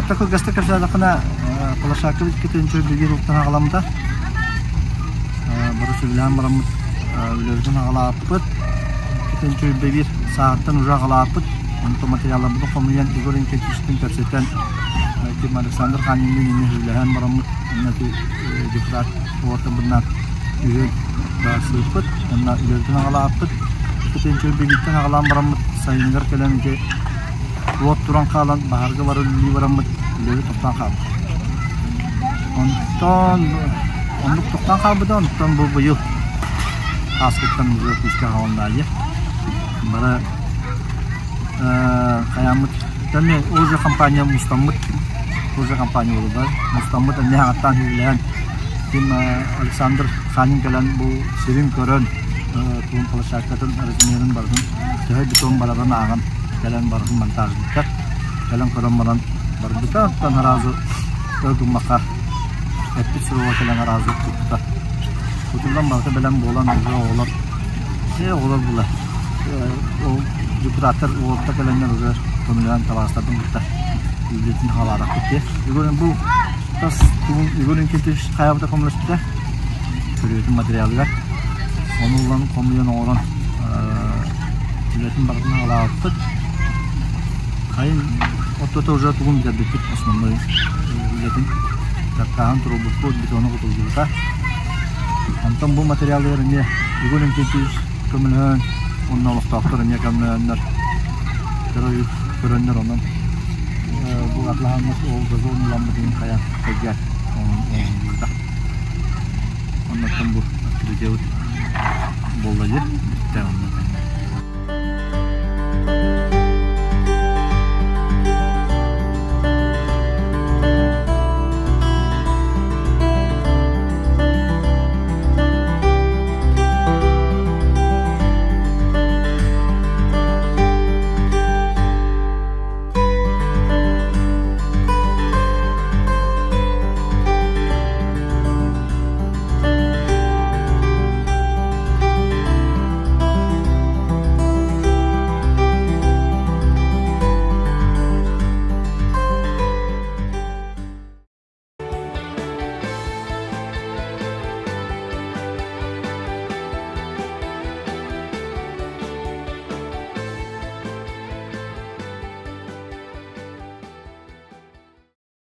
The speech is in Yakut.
Оттон кылгастык кэпсээтэххинэ, площадка бүткүтүн чөл биир уктан аҕаламмыта. Бары сөбүлээн бараммыт үлэбитин аҕалааппыт. Иккитин чөл биир сааттан уже аҕалааппыт. Онтон материалларбытын хомуйан Егор Инкентьевичтин кэпсэтэн ким Александр Ханинныын эмиэ сөбүлэһэн бараммыт. Онно депутат уотабынан үһүн баарсыыппыт. Онно үлэбитин аҕалааппыт. Иккитин чөл бииртэн аҕалаан бараммыт сайыныгар кэлэн ити Уот туран хаалан, баһаарга баран үлэлии бараммыт, үлэбит тохтоон хаалбыт. Онтон оннук тохтоон хаалбыта, онтон бу быйыл ааспыттан уже күүскэ хаалан Бары хайааммыт эмиэ уже компания мустаммыт, уже компания буолар, мустаммыт эмиэ ааттаан үлэлээн ким Александр Ханин кэлэн бу сирин көрөн, туун площадкатын размерин барытын төһө бетон барарын ааҕан кэлэн барытын монтажниктар кэлэн көрөн баран барбыта. Оттон сразу өр гыммакка эппит суруга кэлэн сразу тутта. Кутуллан барыта бэлэм буолан уже оҕолор оҕолор була ол депутаттар уолта кэлэннэр уже көмөлөөн табаарыстарбын кытта үлэтин хаалаатахпыт дии. Егор бу тас тугун Егор Инкентьевич хайабыта көмөлөспүтэ көрүөтүн материалыгар ону ылан хомуйан оҥорон үлэтин барытын аҕалаабыппыт. Хайын ортото уже тугун бүтэрбиппит основной үлэтин каркааһын туруорбуппут, бетону кутуллубута. Онтон бу материалыгар эмиэ Егор Инкентьевич көмөлөһөн, уонна олохтоохтор эмиэ көмөлөһөннөр көрөннөр онон бу атлаһаммыт ол газон ыламмыт иһин хайа хайга оҥоһуллубута. Оннуттан бу открытиебыт буолла дии бүттэ онно.